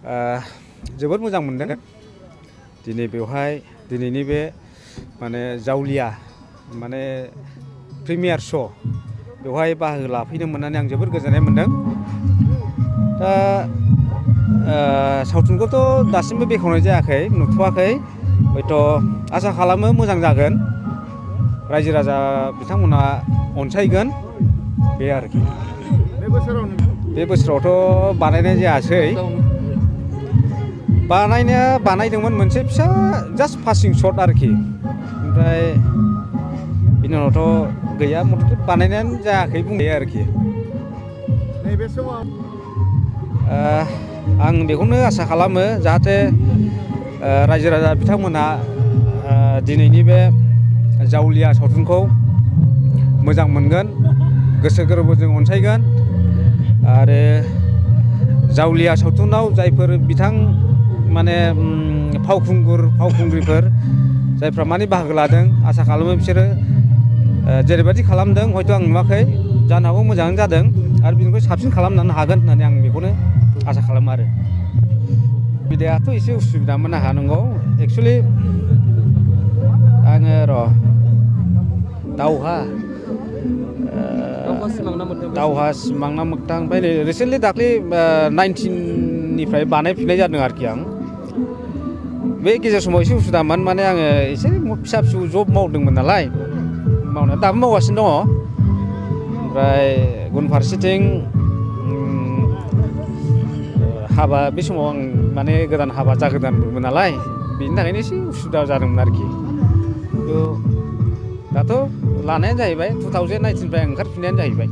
जोबोद मोजां मोनदों दिनै बेवहाय दिनैनि बे माने जावलिया माने प्रिमियार श' बेवहाय बाहागो लाफैनो मोननानै आं जोबोद गोजोननाय मोनदों। दा सावथुनखौथ' दासिमबो बेखेवनाय जायाखै, नुथ'वाखै, हयथ' आसा खालामो मोजां जागोन, रायजो राजा बिथांमोनहा अनसायगोन बे आरोखि। बे बोसोरावथ' बानायनाय जायासै, बानायदोंमोन मोनसे फिसा जास्ट पासिं शट आरोखि, ओमफ्राय बिनि उनावथ' गैया, मथथे बानायनायानो जायाखै बुंजायो आरोखि। नैबे समाव आं बेखौनो आसा खालामो जाहाथे रायजो राजा बिथांमोनहा दिनैनि बे जावलिया सावथुनखौ मोजां मोनगोन, गोसो गोरबोजों अनसायगोन आरो जावलिया सावथुनाव जायफोर बिथां माने फावखुंग्रिफोर जायफ्रा माने बाहागो लादों, आसा खालामो बिसोरो जेरैबायदि खालामदों हयथ' आं नुवाखै, जानो हागौ मोजाङानो जादों आरो बिनिफ्राय साबसिन खालामनो हागोन होननानै आं बेखौनो आसा खालामो आरो। सुबिदायाथ' एसे उसुबिदामोन आंहा, नंगौ एक्सुवेलि आङो दावहा सिमां ना मोगथां, ओमफ्राय रिसेन्टलि दाख्लै 19निफ्राय बानायफिननाय जादों आरोखि आं। बे गेजेर समाव एसे उसुबिदामोन, माने आङो एसे फिसा फिसौ जब मावदोंमोन नालाय, मावनाया दाबो मावगासिनो दङ, ओमफ्राय गुबुन फारसेथिं हाबा, बे समाव आं माने गोदान हाबा जागोदानमोन नालाय, बेनि थाखायनो एसे उसुबिदा जादोंमोन आरोखि। खिन्थु दाथ' लानायानो जाहैबाय 2019निफ्राय ओंखारफिननायानो जाहैबाय,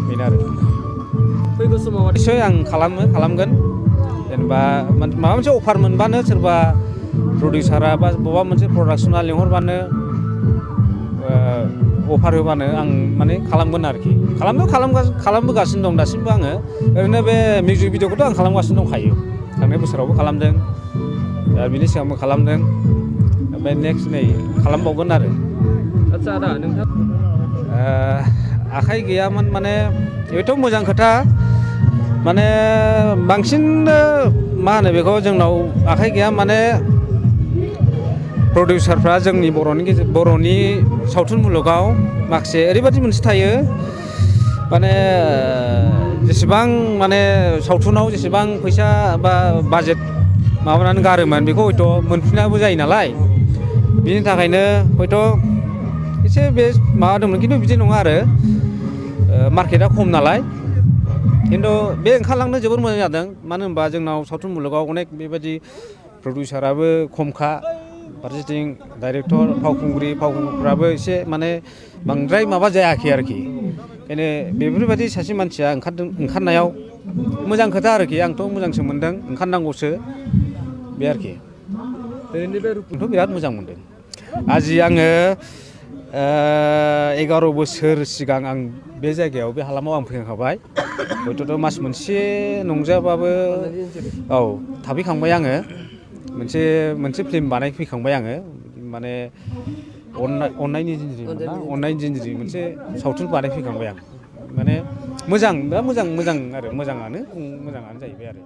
बेनो आरो। फैगौ समाव निस्सय आं खालामगोन, जेनेबा माबा मोनसे अफार मोनबानो, सोरबा प्रडिउसारा बा बबेबा मोनसे प्रडाक्सना लिंहरबानो, अफार होबानो आं माने खालामगोन आरोखि। खालामबोगासिनो दं दासिमबो आङो। ओरैनो बे मिउजिक भिडिअखौथ' आं खालामगासिनो दंखायो, थांनाय बोसोरावबो खालामदों, दा बिनि सिगांबो खालामदों, ओमफ्राय नेक्स्ट नै खालामबावगोन आरो। आदसा आदा, नोंथां आखाइ गैयामोन माने बेथ' मोजां खोथा, माने बांसिन मा होनो बेखौ, जोंनाव आखाइ गैया माने प्रडिउसारफ्रा जोंनि बर'नि सावथुन मुलुगाव माखासे ओरैबायदि मोनसे थायो, माने जेसेबां माने सावथुनाव जेसेबां फैसा बा बाजेट माबानानै गारोमोन, बेखौ हयथ' मोनफिनाबो जायो नालाय, बिनि थाखायनो हयथ' एसे बे माबादोंमोन, खिन्थु बिदि नङा आरो, मार्केटआ खम नालाय। खिन्थु बे ओंखारलांनो जोबोर मोजां जादों, मानो होनबा जोंनाव सावथुन मुलुगाव अनेक बेबायदि प्रडिउसाराबो खमखा, फारसेथिं डाइरेक्टर फावखुंग्रिफ्राबो एसे माने बांद्राय माबा जायाखै आरोखि। ओंखायनो बेफोरबायदि सासे मानसिया ओंखारनायाव मोजां खोथा आरोखि, आंथ' मोजांसो मोनदों, ओंखारनांगौसो बे आरोखि। आंथ' बिराद मोजां मोनदों। आजि आङो 11 बोसोर सिगां आं बे जायगायाव, बे हालामाव आं फैखांखाबाय, हयथ' मास मोनसे नंजाबाबो, औ थाफैखांबाय आङो। मोनसे फिल्म बानायफैखांबाय आङो, माने अननायनि जिन्ज्रि मोनसे सावथुन बानायफैखांबाय आं। माने मोजां, बिराद मोजां आरो, मोजाङानो जाहैबाय आरो।